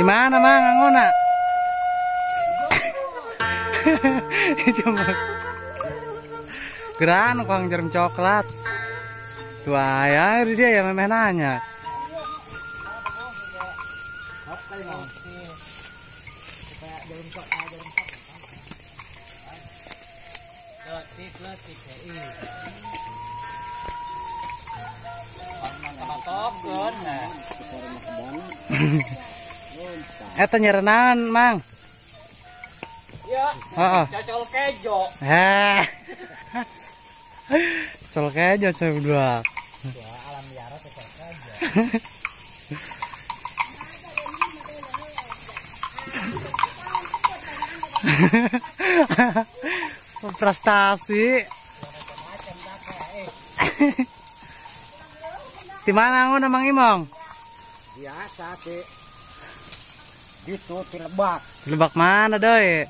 Di mana Mang angona? Cuma geran kang jarum coklat. Tuh ya dia ya memeh nanya. Eta nyerenan, Mang. Ya. Heeh. Cocol kejo. Heh. Cocol kejo saya berdua. Ya, alam liar cocol kejo. Prestasi. Di mana ngono Mang Imong? Biasa sih. Itu di Lebak. Di Lebak mana doi?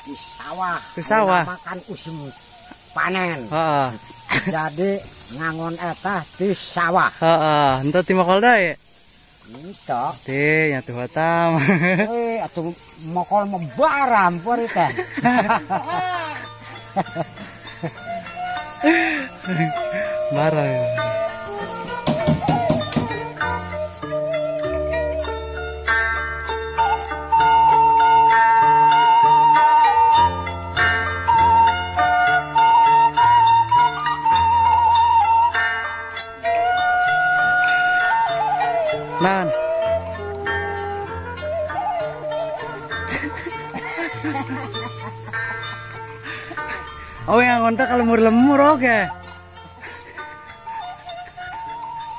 Di sawah. Di sawah. Makan musim panen. Heeh. Jadi ngangon eta di sawah. Heeh, ente ti mokol doi? Ente. Ti nya tuh hatam. Eh, atuh mokol membaram puri teh. Barang. Ya. Nan. Oh yang ngontak lemur-lemur oke.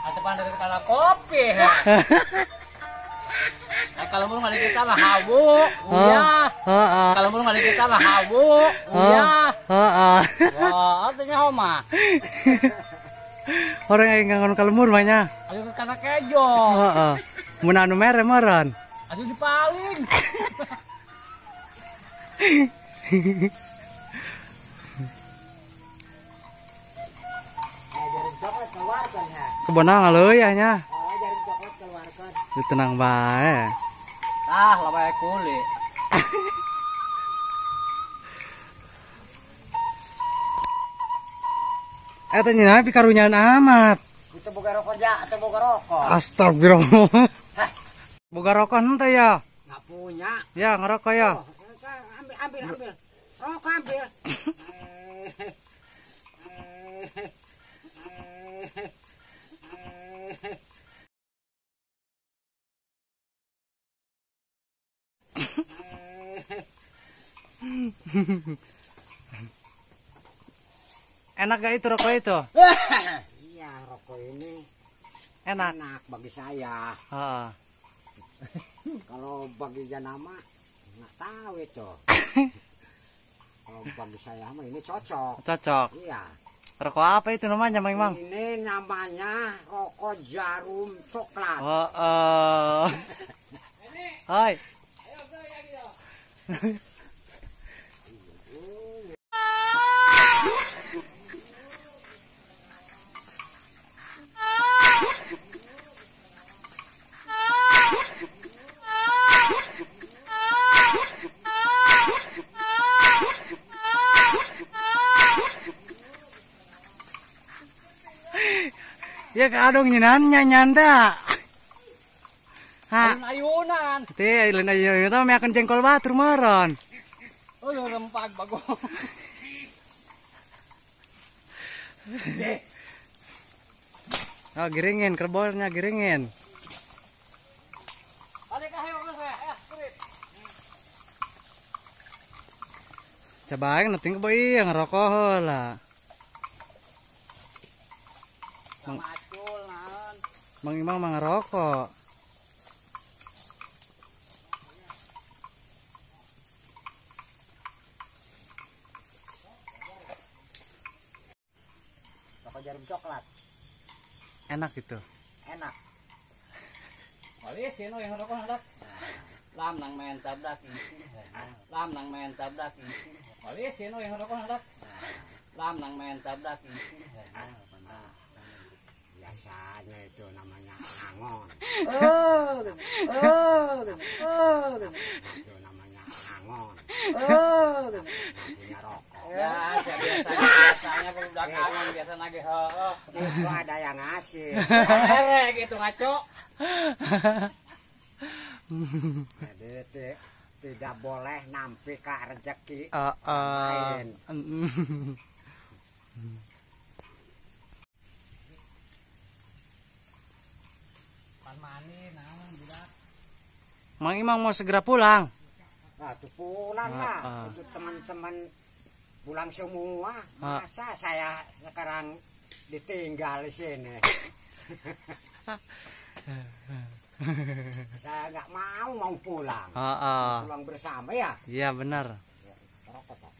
Atau pandai kita kopi. Nah, kalau mau ngali kita lah hawu, iya. Kalau mau ngali kita lah hawu, iya. Wah, artinya homa. Orang yang ngangon kalemur banyak. Ayo karena kejo. Heeh. Mun anu mere meureun. Aduh dipaling. Jarum coklat keluarkan ya. Kebona ngaleuy nya. Oh, jarum coklat keluarkan. Tenang bae. Ah, lawae kulit. Eta nya pikarunyaan amat. Itu boga rokok ja, atau boga rokok. Astagfirullah. Hah. Boga rokok henteu ya? Enggak punya. Ya, ngerokok ya. Oh, ambil, ambil, ambil. Rokok ambil. Enak gak itu rokok itu? Iya, rokok ini enak. Enak bagi saya. Kalau bagi Janama nggak tahu itu. Kalau bagi saya mah ini cocok. Cocok. Iya. Rokok apa itu namanya, Mang Imang? Ini namanya rokok jarum coklat. Oh, oh. Hai. Ya kadung nyenannya nyanda. Ha. Ayunan. Teh lain ayunan teh meakeun jengkol batur meureun. Oh rempag bago. Oh giringin kerbolnya giringin. Balik ka hayo ya, kurit. Coba aing neting ke ieu ngerokok heula. Mang Imang mah ngerokok. Rokok jarum coklat. Enak itu. Enak. Walis sino yang rokok hendak. Lam nang main tabrak isi. Lam nang main tabrak isi. Walis sino yang rokok hendak. Lam nang main tabrak isi. Biasanya itu namanya angon. Itu namanya angon. Punya rokok. Ya, biasanya budak angon biasa nagih heeh. Itu ada yang ngasih. Erek gitu ngaco. Jadi tidak boleh nampi ke rezeki lain. Mang Imang mau segera pulang. Nah, tuh pulang lah. Itu teman-teman pulang semua. Masa saya sekarang ditinggal di sini. Saya nggak mau pulang. Pulang bersama ya. Iya benar. Ya, rokok, Pak.